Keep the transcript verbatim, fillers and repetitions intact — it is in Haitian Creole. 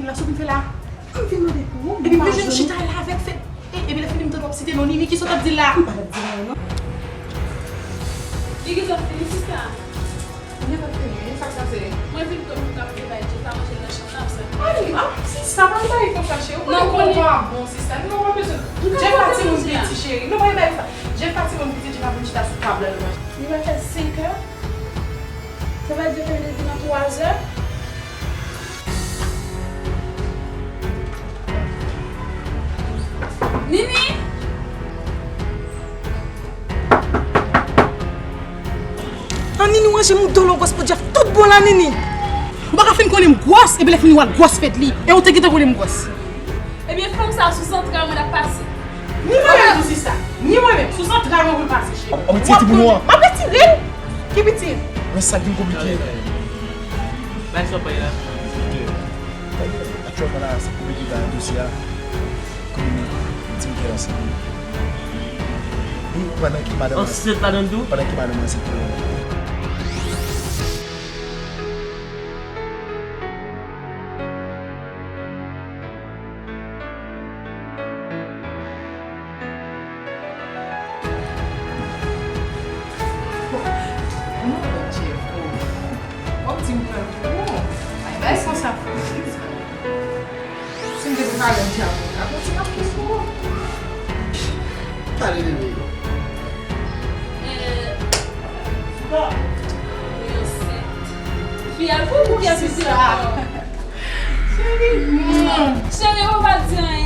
La sou m fè la. M vin mande pou ou. Epi m bezwen chita la avèk fè. E, epi lè fini m tande w ap site non Nini, kisa w t ap di la? M pa t ap di anyen non. Li gen zòt fini sista. Li gen zòt fini, wi, sa k pase? Mwen vin tankou m t ap te bay Jeff la manje nan chanm nan, sa. Ay, ah, sista, pa bay konsa, cheri. Ou konnen kò w pa bon, sista. Non, w pa bezwen. Jeff pa timoun piti, cheri. Non, pa bay sa. Jeff pa timoun piti, Jeff ap vin chita sou tab la, l manje. Li va fè senk è. Sa vle di yo fè depi nan twa zè. Nini! An Nini, w ranje m dolo gwòs pou Jeff tout bon la, Nini! Ou pa ka fin konnen m gwòs, epi lè fini w al gwòs fèt li, e ou te gentan konnen m gwòs. Ebyen, fanm sa a sou zantray mwen l ap pase. Ni mwen menm tou sista. Ni mwen menm. Sou zantray mwen pou l pase, cheri. Ou ap retire ti boulon an? M ap retire l. Ki piti? Men sa k vin konplike. Bay sa w bay la. Aktyèlman la, se konplike ba dosye a. Konnen di m ki ansent. Ni pandan ki madanm ansent ladan l tou? Pandan ki madanm ansent tou. Bon, nou wè Jeff, oh. W ap di m pran l pou ou. Ay, bay sa sa fou. Si m te pou pale m di avoka, bon, ti m ap plis pou ou. Pale bebe. Euh, bon. Mwen ansent. Fi a pou ou ki ansent ankò? Cheri, mwen. Cheri, ou pa di anyen.